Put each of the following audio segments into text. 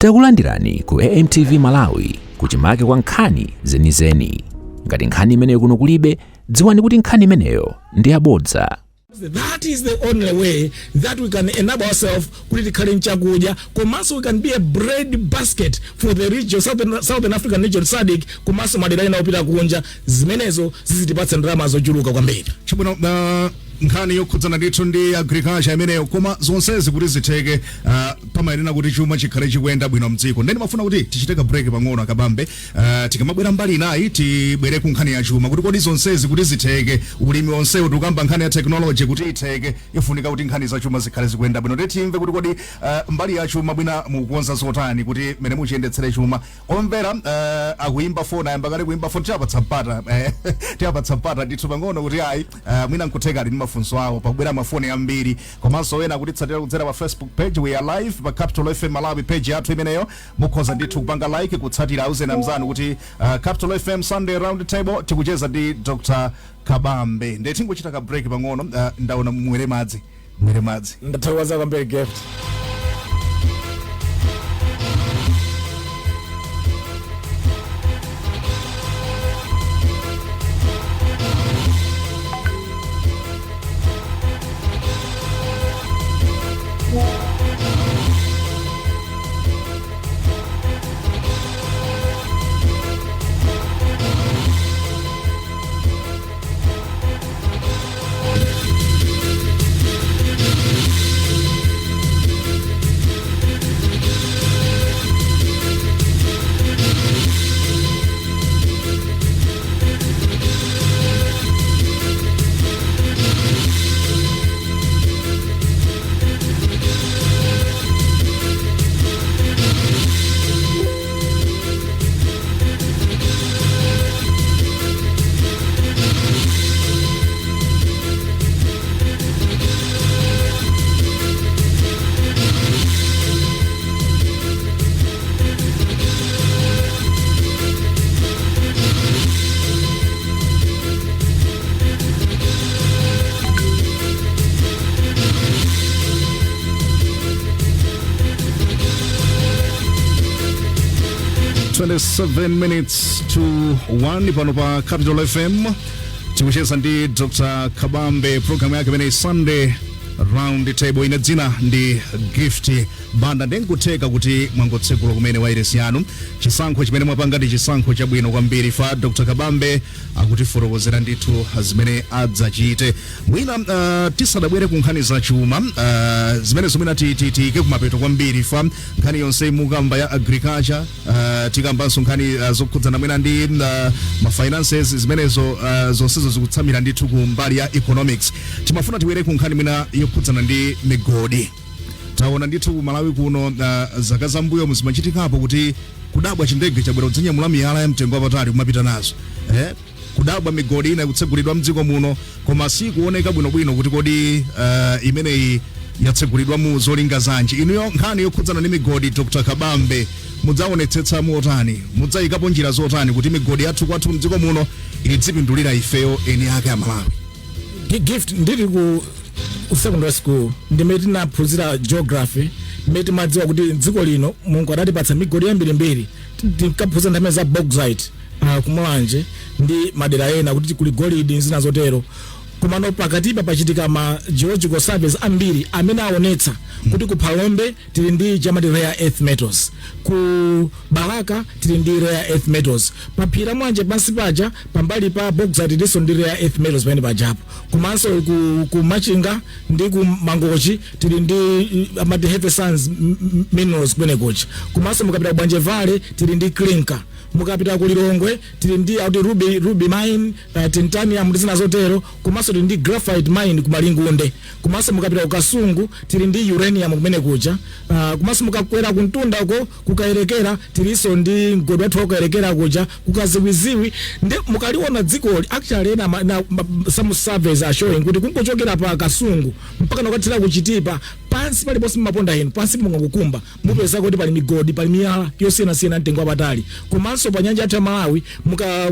Takulandirani ku AMTV Malawi kuchimake kwa nkhani zenizeni. Ngati nkhani imeneyo kuno kulibe, dziwani kuti nkhani imeneyo ndi yabodza. That is the only way that we can enable ourselves kuti tikhale nchakudya, komanso we can be a bread basket for the region, Southern African region, SADC, komanso madera ena opita kunja. Zimenezo zizitipatsa ndalama zochuluka kwambiri. Chabwino, nkhani yokhudzana ndithu ndi agriculture imeneyo, koma zonsezi kuti zitheke, pamayenera kuti chuma chikhale chikuyenda bwino mdziko. Ndeni mafuna kuti tichite ka break pang'ono, akabambe. Tikamabwera mbali inayi, tibwere ku nkhani ya chuma, kuti kodi zonsezi kuti zitheke, ulimi onsewu, tikukamba nkhani ya technology, kuti itheke ifunika kuti nkhani za chuma zikhale zikuyenda bwino. Timve kuti kodi mbali ya chuma bwina mukukonza zotani kuti mene muchiyendetsere chuma. Omvera akuyimba foni, ayamba kale kuyimba foni. Tiyapatsa mpata, tiyapatsa mpata ndithu pang'ono kuti ayi, mwina nkutheka ali ndi mafunso awo. Pakubwera mafoni ambiri, komanso ena akutitsatira kudzera pa Facebook page. We are live pa Capital FM Malawi page yathu imeneyo. Mukhoza ndithu kupanga like, kutsatira, auzeni amzanu kuti Capital FM Sunday Round Table, tikucheza ndi Dr Kabambe. Ndiye tingochita ka break pang'ono. Ndaona mwere madzi, mwere madzi. Ndathokoza kwambiri, Gift. 27 minutes to 1 pano pa Capital FM, tikucheza ndi Dr Kabambe, programu yake imene Sunday Round Table. Ine dzina ndi Gift Banda. Ndikutheka kuti mwangotsekula kumene wairesi yanu, chisankho chimene mwapanga ndi chisankho chabwino kwambiri fa Dr Kabambe akutifotokozera ndithu zimene adzachite. Mwina tisadabwere ku nkhani za chuma, zimene zomwina tiyike kumapeto kwambiri, fa nkhani yonse mukamba ya agriculture, tikambanso nkhani zokhudzana mwina ndi ma finances, zimenezo zonsezo zikutsamira ndithu ku mbali ya economics. Timafuna tibwere ku nkhani mwina yokhudzana ndi migodi. Taona ndithu ku Malawi kuno, zaka zambuyo muzimachitikapo kuti kudabwa chindege chabwera kudzanyamula miyala ya mtengo wapatali kumapita nazo, eh? Kudabwa migodi ina ikutsegulidwa mdziko muno, koma sikuoneka bwinobwino kuti kodi imeneyi yatsegulidwa mu zolinga zanji. Inuyo, nkhani yokhudzana ndi migodi, Dr Kabambe, mudzaonetsetsa motani, mudzayikapo njira zotani kuti migodi yathu kwathu mdziko muno idzipindulira ifeyo eni ake Amalawi? Gift, ndili ku secondary school ndimene tinaphunzira geography, mmene timadziwa kuti dziko lino Mulungu adatipatsa migodi yambirimbiri. Tinkaphunzira nthawi za bauxite kumulanje ndi madera ena, kuti kuli golidi, zina zotero. Komano pakatipa pachitika ma geological surveys ambiri amene aonetsa kuti ku Phalombe tili ndi chamati rare earth metals, ku Balaka tili ndi rare earth metals, pa phiri la Mwanje pansi paja pambali pa bauxite tilinso ndi rare earth metals pamene pajapo. Komanso ku Machinga ndi ku Mangochi tili ndi amati heavy sands minerals kumene kuja. Komanso mukapita ku Bwanje Valley tili ndi clinker, mukapita ku Lilongwe tili ndi auti ruby mine, titanium ndi zina zotero. Komanso tili ndi graphite mine ku Malingunde. Komanso mukapita ku Kasungu tili ndi uranium kumene kuja. Komanso mukakwera kuntunda uko kukayerekera, tilinso ndi mgodi wathu wakukayerekera kuja kukaziwiziwi. Ndi mukaliona dzikoli, actually ena some surveys are showing kuti kungochokera pa Kasungu mpaka nakathira kuchitipa, pansi paliponse mmaponda inu pansi mungangokumba, mupeza kuti pali migodi, pali miyala yosiyanasiyana mtengo wapatali. Komanso pa nyanja yathu ya Malawi,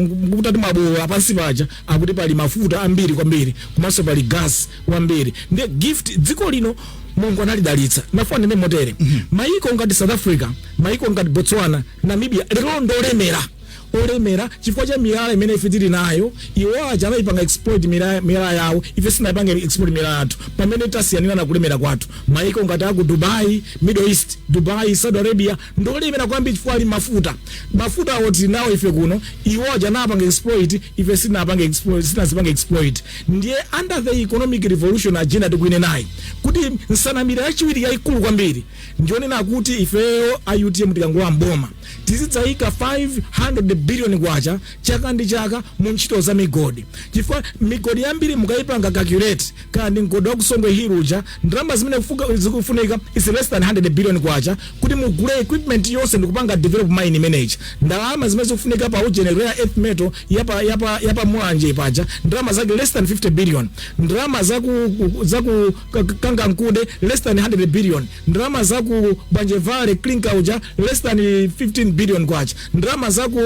mukutati mwabowa pansi paja, akuti pali mafuta ambiri kwambiri, komanso pali gas kwambiri. Ndi Gift, dziko lino Mulungu analidalitsa. Nafuna ndine motere: maiko ngati South Africa, maiko ngati Botswana, Namibia, lero ndolemera, olemera chifukwa cha miyala imene ife tili nayo. Iwo aja anayipanga exploit miyala yawo, ife sinayipange exploit miyala yathu, pamene tasiyanira na kulemera kwathu. Maiko ngati aku Dubai, Middle East, Dubai, Saudi Arabia, ndolemera kwambiri chifukwa ali mafuta. Mafuta awo tili nawo ife kuno. Iwo aja anapanga exploit, ife sinapange exploit, sinazipange exploit. Ndiye under the economic revolution agenda tikuine nayi kuti nsanamira yachiwiri yayikulu kwambiri ndionena kuti ifeyo a UTM tikangowa mboma, tizidzayika 500 billion kwacha chaka ndi chaka mu ntchito za migodi, chifukwa migodi yambiri mukayipanga calculate, kandi mgodi wa Kusongwe Hill uja, ndalama zimene zikufunika is less than 100 billion kwacha kuti mugule equipment yonse ndikupanga develop mine manager. Ndalama zimene zikufunika pa ujene rare earth metal yapa Mulanje paja, ndalama zake less than 50 billion. Ndalama zaku Kangankude less than 100 billion. Ndalama zaku Bwanje Valley clinker uja less than 15 billion kwacha. Ndalama zaku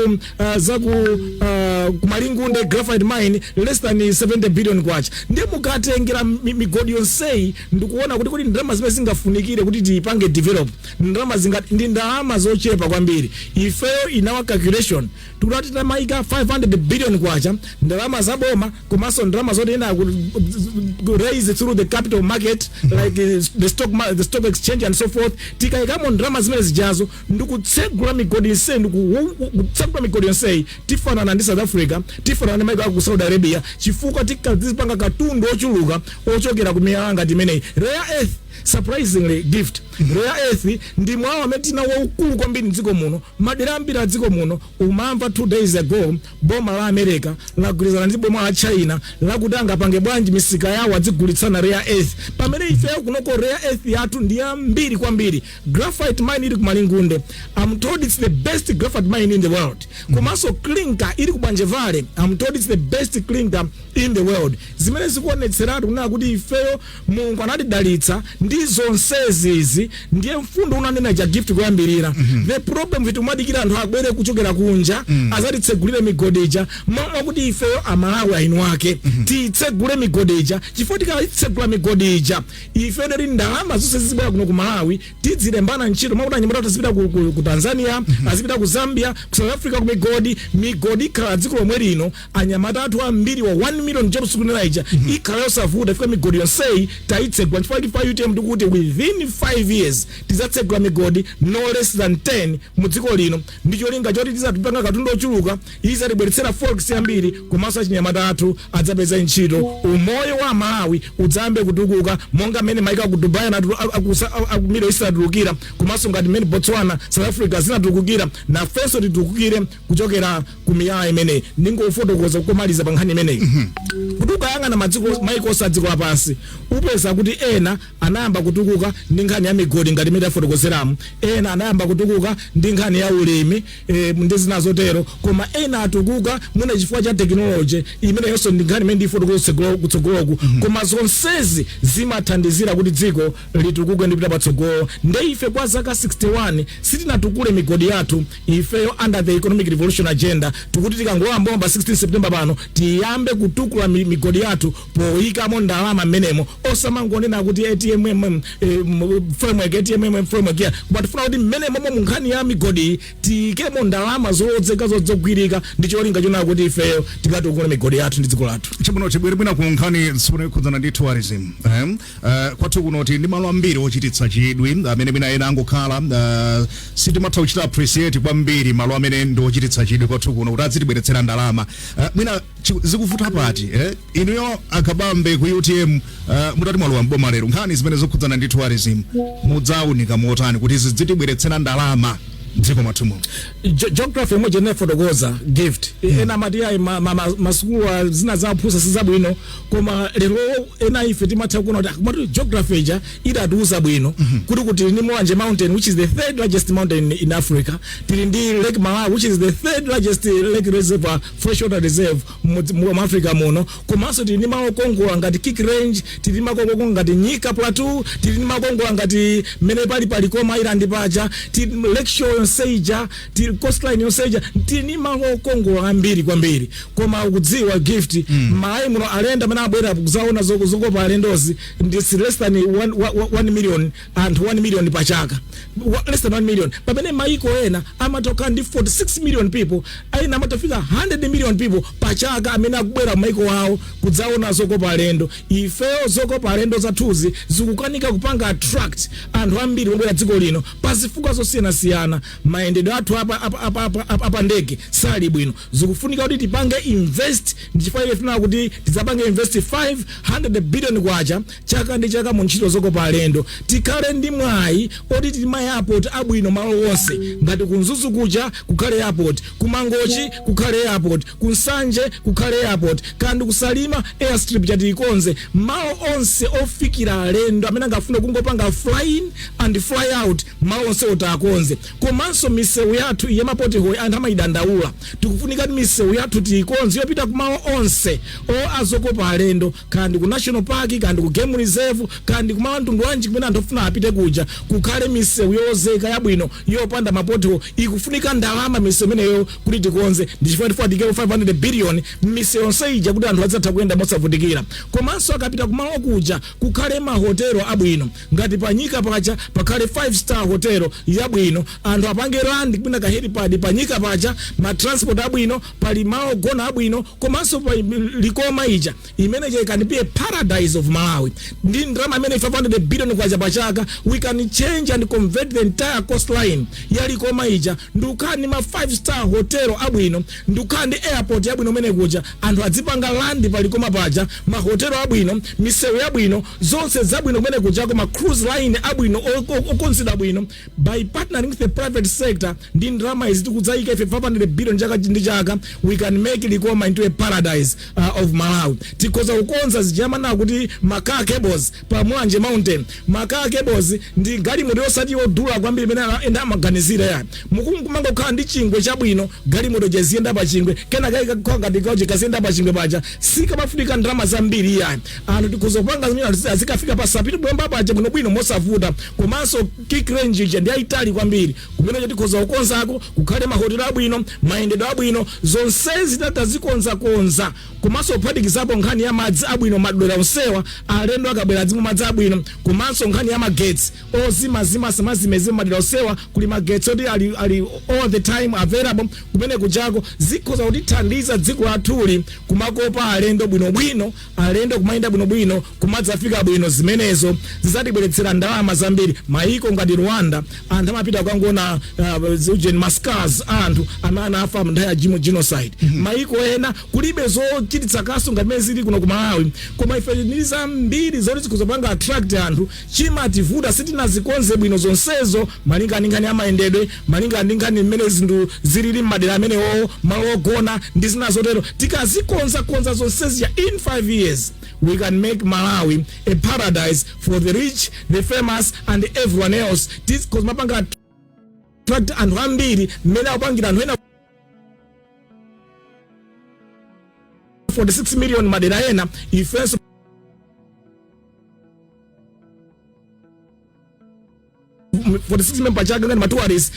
kumalingunde graphite mine less than 70 billion kwacha. Ndiye mukatengera migodi yonseyi ndikuona kuti ndalama zimene zingafunikire kuti tiyipange develop, ndalama zingati? Ndi ndalama zochepa kwambiri. Ifeyo in our calculation tikuti tamayika 500 billion kwacha, ndalama zaboma komanso ndalama zoti ena raise through the capital market like the stock exchange and so forth, tikayikamo ndalama zimene zijazo ndikutsegula migodi yonseyi, ndikutsegula migodi yonseyi, tifanana ndi South Africa, tifanana ndi maiko aku Saudi Arabia, chifukwa tikazipanga katundu ochuluka ochokera ku miyala ngati imeneyi, rare earth. Surprisingly, Gift, rare earth ndi mwala amene tina waukulu kwambiri mdziko muno, madera ambiri a dziko muno. Umamva 2 days ago boma la America lagwirizana ndi boma la China lakuti angapange bwanji misika yawo adzigulitsana rare earth, pamene ifeyo kunoko rare earth yathu ndi yambiri kwambiri. Graphite mine ili kumalingunde, I'm told it's the best graphite mine in the world. Komanso clinker ili ku Bwanje Valley, I'm told it's the best clinker in the world. Zimene zikuonetseratu kunena kuti ifeyo Mulungu anatidalitsa ndi zonsezizi. Ndiye mfundo unanena ja, Gift, kuyambirira, the problem kuti umadikira anthu abwere kuchokera kunja azatitsegulire migodi ija, mama kuti ifeyo Amalawi ainu ake titsegule migodi ija, chifukwa tikayitsegula migodi ija, ifeyo ndati ndalama zonse zizibwera kuno ku Malawi tizilembana ntchito, makuti anyamata azipita ku Tanzania, azipita ku Zambia, ku South Africa ku migodi. Migodi ikhala dziko lomwe lino. Anyamata athu ambiri wa 1 million jobs kunena ija ikhala yosavuta ifika migodi yonseyi tayitsegula, chifukwa ifa UTM tikuti within 5 years tizatsegula migodi no less than 10 mu dziko lino, ndi cholinga choti tizatipanga katundu ochuluka, izatibweretsera forex yambiri, komanso achinyamata athu adzapeza ntchito, umoyo wa Malawi udzayambe kutukuka monga mmene maiko aku Dubai na aku Middle East atulukira, komanso ngati mmene Botswana, South Africa zinatukukira, nafenso titukukire kuchokera ku miyala imeneyi. Ndingofotokoza kumaliza pa nkhani imeneyi kuti ukayang'ana madziko, maiko onse a dziko lapansi, upeza kuti ena anayamba kutukuka ndi nkhani ya migodi ngati imene tafotokozeramu, ena anayamba kutukuka ndi nkhani ya ulimi ndi zina zotero, koma ena atukuka mwina chifukwa cha technology, imene yonso ndi nkhani imene ndifotokoza kutsogoloku. Koma zonsezi zimathandizira kuti dziko litukuke ndi kupita patsogolo. Nde ife kwa zaka 61 sitinatukule migodi yathu. Ifeyo under the economic revolution agenda tikuti tikangoyamba mboma 16 September pano, tiyambe kutukula migodi yathu poyikamo ndalama mmenemo, osamangonena kuti ATMM framework, ATMM framework ya, koma tifuna kuti mmenemo mu nkhani ya migodi tiyikemo ndalama zodzeka zodzogwirika, ndi cholinga chonena kuti ifeyo tikatukule migodi yathu ndi dziko lathu. Chabwino, tibwere bwina ku nkhani tsopano yokhudzana ndi tourism. Kwathu kuno tili ndi malo ambiri ochititsa chidwi amene mwina ena angokhala sitimatha kuchita appreciate kwambiri malo amene ndi ochititsa chidwi kwathu kuno kuti azitibweretsera ndalama. Mwina zikuvuta pati, eh? Inuyo akabambe ku UTM, mutati mwalowa mboma lero, nkhani zimene zokhudzana ndi tourism mudzaunika motani kuti zidzitibweretsera ndalama mdziko mwathu muno? Geography yomwe jenefotokoza, Gift, ena amati ayi, masukulu zina zaphusa sizabwino, koma lero ena ife timatha kuona kuti akumati geography ija idatiuza bwino kuti tili ndi Mulanje Mountain, which is the third largest mountain in Africa. Tili ndi Lake Malawi, which is the third largest lake reservoir, freshwater reserve mu Africa muno. Komanso tili ndi malo okongola ngati Kirk Range, tili ndi malo okongola ngati Nyika Plateau, tili ndi malo okongola ngati mmene pali Likoma Island paja, tili Lake Shore. yonse ija, tili coastline yonse ija, tili ni malo okongola ambiri kwambiri. Koma ukudziwa, Gift, Malawi muno alendo amene abwera kuzaona zokopa alendozi ndi less than 1 million, anthu 1 million pachaka, less than 1 million, pamene maiko ena amatoka ndi 46 million people, ena amatafika 100 million people pachaka amene akubwera maiko awo kudzaona zokopa alendo. Ifeyo zokopa alendo zathuzi zikukanika kupanga attract anthu ambiri obwera dziko lino pa zifukwa zosiyanasiyana. Mayendedwe athu apa ndege sali bwino. Zikufunika kuti tipange invest. Ndichifukwa ife tinena kuti tidzapange invest 500 billion kwacha chaka ndi chaka mu ntchito zokopa alendo. Tikhale ndi mwayi oti tili ma airport abwino malo onse, ngati ku Mzuzu kuja kukhale airport, ku Mangochi kukhale airport, ku Nsanje kukhale airport, kandi ku Salima airstrip chatiikonze, malo onse ofikira alendo amene angafune kungopanga fly in and fly out, malo onse otakonze. Komanso misewu yathu yama pothole anthu amayidandaula. Tikufunika kuti misewu yathu tiikonze yopita kumalo onse o azokopa alendo, kandi ku national park, kandi ku game reserve, kandi kumalo mtundu wanji kumene anthu ofuna apite kuja, kukhale misewu yozeka yabwino yopanda ma pothole. Ikufunika ndalama misewu imeneyo kuti tikonze. Ndichifukwa tifuna tikepo 500 billion misewu yonse ija kuti anthu adzatha kuyenda mosavutikira. Komanso akapita kumalo kuja kukhale mahotelo abwino, ngati panyika paja pakhale 5 star hotel yabwino, anthu apange land kwina ka helipad panyika paja, ma transport abwino, pali malo ogona abwino. Komanso pa Likoma ija imene ija can be a paradise of Malawi. Ndi ndalama imene 500 billion kwacha pachaka, we can change and convert the entire coastline ya Likoma ija ndikukhala ndi ma 5 star hotel abwino, ndikukhala ndi airport yabwino imene kuja anthu adzipanga land pa Likoma paja, mahotelo abwino, misewu yabwino, zonse zabwino kumene kujako, ma cruise line abwino okonzedwa bwino by partnering with the private sector. Ndi ndalama izi tikudzayika ife, 500 billion chaka ndi chaka, we can make Likoma into a paradise of Malawi. Tikhoza kukonza zijamana kuti ma car cables pa Mulanje Mountain. Ma car cables ndi galimoto yosati yodula kwambiri imene enda amaganizira ya mukumanga kukhala ndi chingwe chabwino, galimoto jaziyenda pa chingwe kenaka ikakhala ngati kaje kaziyenda pa chingwe paja, sikamafunika ndalama zambiri yani. Anthu tikhoza kupanga zimene azikafika pa Sapiti Bwemba paja bwinobwino mosavuta. Komanso Kirk Range ija ndi ayitali kwambiri, kumene tikhoza kukonzako kukhale mahotelo abwino, mayendedwe abwino, zonsezi tatazikonzakonza. Komanso kuphatikizapo nkhani ya madzi abwino madera onsewa, alendo akabwera adzimwa madzi abwino. Komanso nkhani ya magetsi ozimazima samazimezima, madera onsewa kuli magetsi oti ali all the time available kumene kujako. Zikhoza kutithandiza dziko lathuli kumakopa alendo bwinobwino, alendo kumayenda bwinobwino, kumadzafika bwino. Zimenezo zidzatibweretsera ndalama zambiri. Maiko ngati Rwanda anthu amapita kukangoona ujeni ma scars, anthu amene anafa nthawi ya genocide. Maiko ena kulibe zochititsa kaso ngati mmene zili kuno ku Malawi, koma ife ndi zambiri zoti zikuzopanga attract anthu. Chimativuta sitinazikonze bwino zonsezo, malinga ndi nkhani ya mayendedwe, malinga ndi nkhani mmene zinthu zilili m'madera amenewo, malo ogona ndi zina zotero. Tikazikonzakonza zonsezi in 5 years, we can make Malawi a paradise for the rich, the famous and everyone else. Tikozmapanga attract anthu ambiri mmene akupangira anthu ena 46 million madera ena. Ifenso 46 million pachaka ngati ma tourists.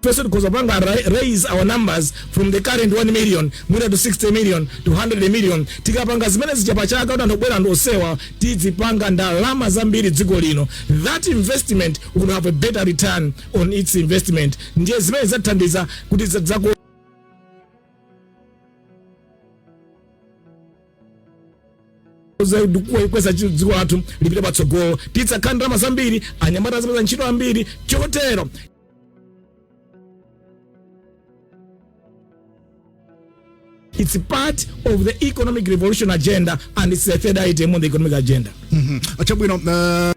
Ifenso tikhoza kupanga raise our numbers from the current 1 million mwina to 60 million to 100 million. Tikapanga zimene zija pachaka kuti anthu obwera anthu osewa, tidzipanga ndalama zambiri dziko lino. That investment would have a better return on its investment. Ndiye zimene zathandiza kuti zako kweza dziko lathu lipite patsogolo. Tidzakhala ndalama zambiri, anyamata azipeza ntchito ambiri. Chotero it's part of the economic revolution agenda and it's the third item on the economic agenda. Chabwino.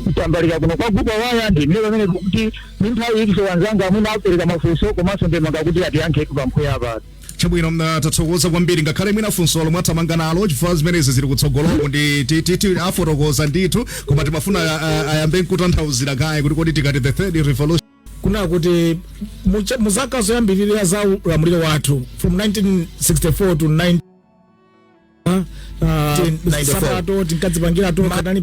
Mtambalika kuno kwa gupa waya. Ndimire pamene kuti ndi nthawi ikiso anzanga amene apereka mafunso komanso ndemanga kuti atiyankhe pamphuya apa. Chabwino, tathokoza kwambiri. Ngakhale mwina funso lomwe athamanga nalo, chifukwa zimenezi zili kutsogoloko ndi afotokoza ndithu, koma timafuna ayambe nkutanthauzira kaye kuti kodi tikati the third revolution Kuna kuti muzaka zoyambirira za ulamuliro wathu from 1964 to 9 sapato tinkadzipangira tokha, tinali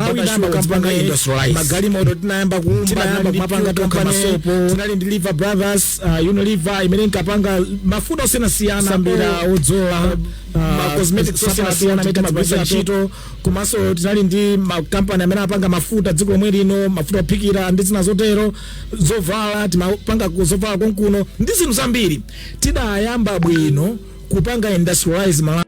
magalimoto tinayamba kuumba, tinayamba kumapanga tokha masopo, tinali ndi Lever Brothers, Unilever imene inkapanga mafuta osiyanasiyana, sambira, odzola, ma cosmetics osiyanasiyana amene timagwiritsa ntchito. Komanso tinali ndi makampani amene apanga mafuta dziko lomwe lino, mafuta ophikira ndi zina zotero. Zovala timapanga zovala konkuno ndi zinthu zambiri. Tidayamba bwino kupanga industrialize Malawi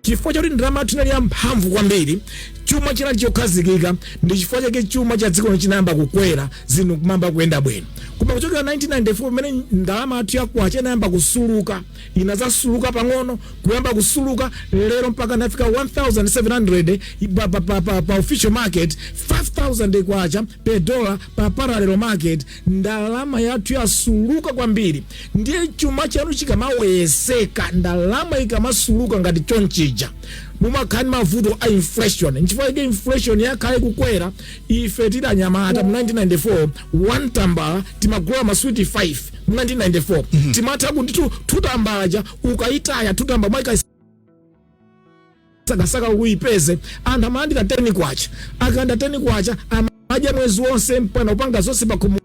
chifukwa chakuti ndalama yathu inali yamphamvu kwambiri, chuma chinali chokhazikika. Ndi chifukwa chake chuma cha dziko chinayamba kukwera, zinthu kumamba kuyenda bwino. Koma kuchokera 1994 pamene ndalama yathu yakwacha inayamba kusuluka, inazasuluka pang'ono, kuyamba kusuluka, lero mpaka nafika 1700 pa official market, 5000 kwacha per dollar pa parallel market. Ndalama yathu yasuluka kwambiri. Ndiye chuma chanu chikamaweyeseka, ndalama ikamasuluka ngati chonchija, mumakhala ndi mavuto a inflation. Nchifukwa chake inflation yakhale kukwera. Ife tili anyamata mu 1994, one tambala timagula maswiti 5. Mu 1994 timatha kuti tutambalaja ukayitaya, tutamba mwaika sakasaka uyipeze. Anthu amalandira 10 kwacha, akalandira 10 kwacha amadya mwezi wonse mpaka kupanga zonse pakhomo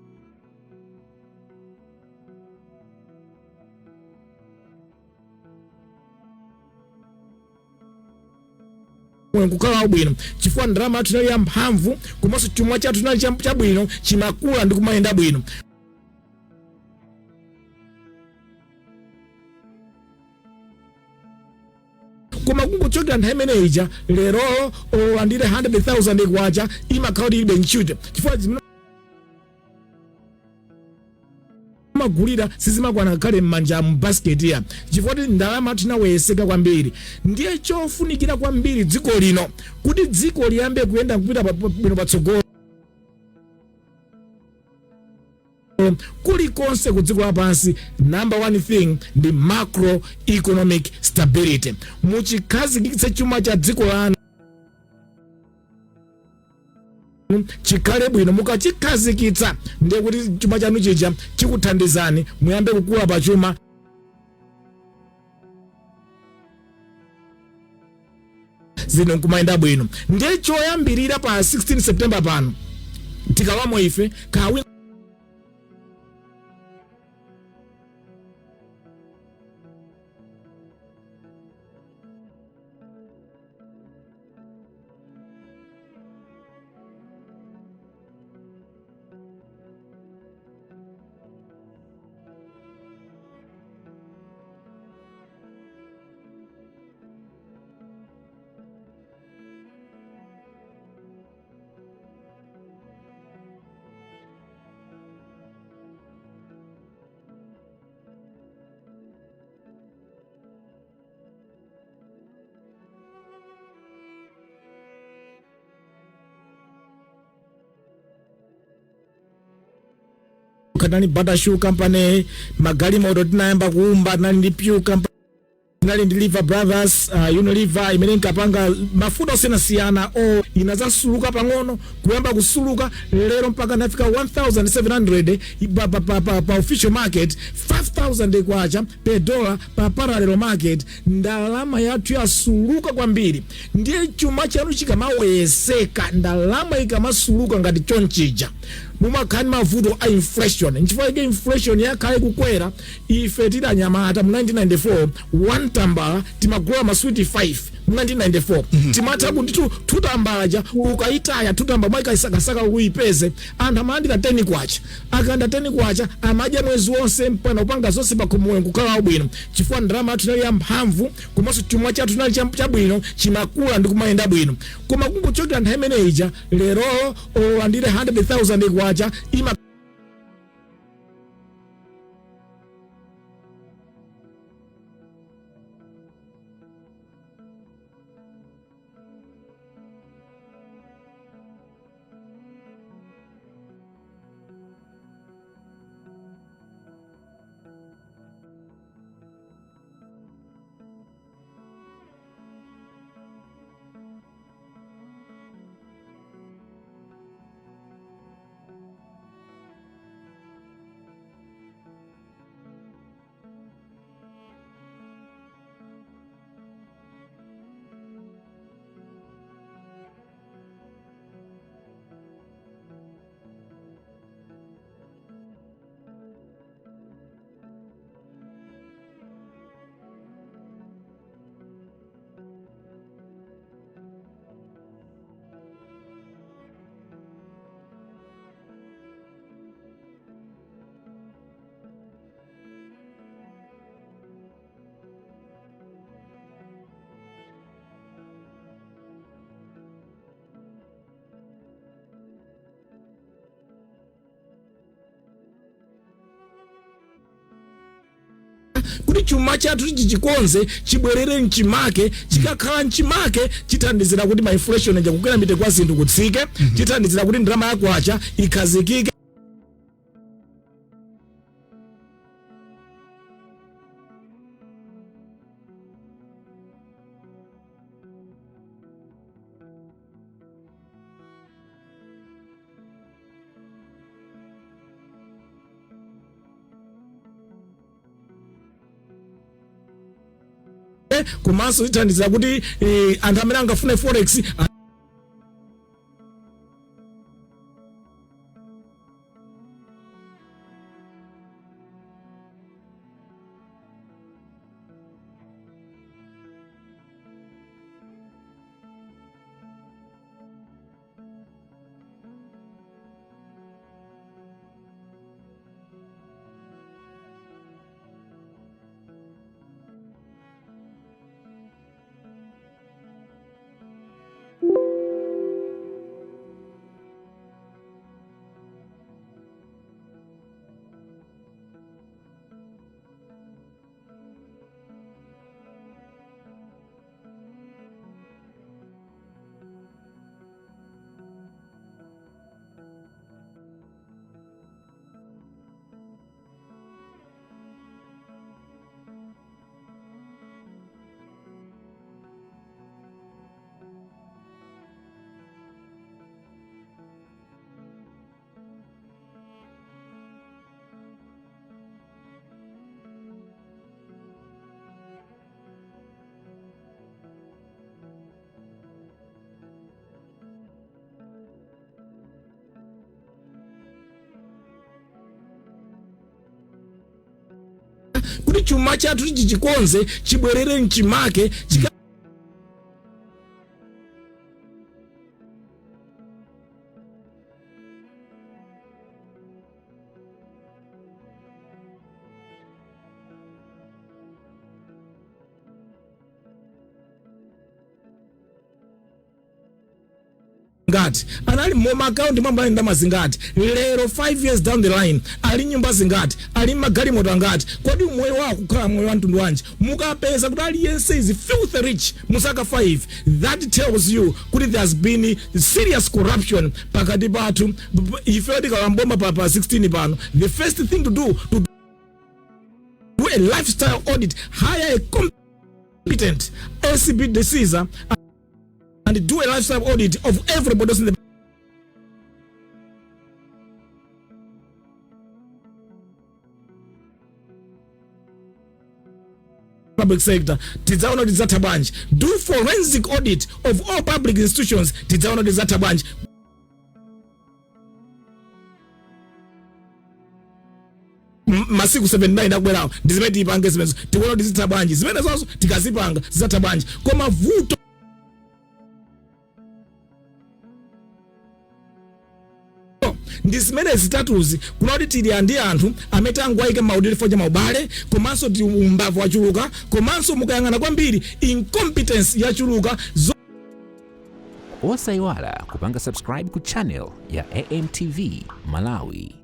nkukhala bwino, chifukwa ndalama yathu inali yamphamvu komanso chuma chathu chinali chabwino, chimakula ndi kumayenda bwino. Koma kungochokera nthawi imene ija, lerolo olandire 100,000 kwacha imakhala kuti ilibe ntchito, chifukwa zimene magulira sizimakwana ngakhale m'manja mu basket ya, chifukwa kuti ndalama tinaweyeseka kwambiri. Ndiye chofunikira kwambiri dziko lino, kuti dziko liyambe kuyenda kupita bwino patsogolo kulikonse ku dziko lapansi, number one thing ndi macro economic stability. Muchikhazikitse chuma cha dziko lanu chikhale bwino. Mukachikhazikitsa, ndiye kuti chuma chanu chija chikuthandizani muyambe kukula pa chuma, zino nkumayenda bwino. Ndiye choyambirira pa 16 September pano tikawamo ife kawi Tinali Bata Shoe Company, magalimoto tinayamba kuumba, tinali ndi Pew Company, tinali ndi Lever Brothers, Unilever imene inkapanga mafuta osiyanasiyana. O inazasuluka pang'ono, kuyamba kusuluka, lero mpaka nafika 1700 pa official market, 5000 kwacha per dollar pa parallel market. Ndalama yathu yasuluka kwambiri. Ndiye chuma chanu chikamaweyeseka, ndalama ikamasuluka ngati chonchija, mumakhala ndi mavuto a inflation. Nchifukwa chake inflation yakhale kukwera. Ife tili anyamata mu 1994, one tambala timagula maswiti 5. Mu 1994 timatha kuti tutambalaja ukayitaya, tutamba mwaikasakasaka uyipeze. Anthu amalandira 10 kwacha, akalandira 10 kwacha amadya mwezi wonse mpaka kupanga zonse pakhomo nkukhala bwino, chifukwa ndalama yathu inali yamphamvu komanso chuma chathu chinali chabwino, chimakula ndi kumayenda bwino. Koma kungochokera nthawi imene ija, lerolo olandire 100,000 kwacha ima Kuti chuma chathu tichikonze chibwerere mchimake. Chikakhala mchimake, chithandizira kuti ma inflation ija, kukwera mitengo kwa zinthu, kutsike. Chithandizira kuti ndalama yakwacha ikhazikike. Komanso chithandizira kuti anthu amene angafune forex kuti chuma chathu tichikonze chibwerere mchimake. Ngati anali moma akaunti mwamba ali ndalama zingati lero, 5 years down the line ali nyumba zingati, ali magalimoto angati? Kodi moyo wako kukhala moyo wa mtundu wanji? Mukapeza kuti aliyense is filthy rich musaka 5, that tells you kuti there has been serious corruption pakati pathu. Ife tikalamboma pa 16 pano, the first thing to do, to do a lifestyle audit, hire a competent ACB decision and do a lifestyle audit of everybody in the public sector. Tidzaona kuti tidzatha bwanji. Do forensic audit of all public institutions. Tidzaona kuti tidzatha bwanji. Masiku 79 akubwerawo ndi zimene tipange zimenezo. Tikuona kuti zitha bwanji zimene zonso tikazipanga, zidzatha bwanji. Koma vuto ndi zimene zitatuzi, kuna kuti tili ndi anthu amene tangoyika maudindo chifukwa cha maubale, komanso ti umbavu wachuluka, komanso mukayang'ana kwambiri, incompetence yachuluka. Osayiwala kupanga subscribe ku channel ya AMTV Malawi.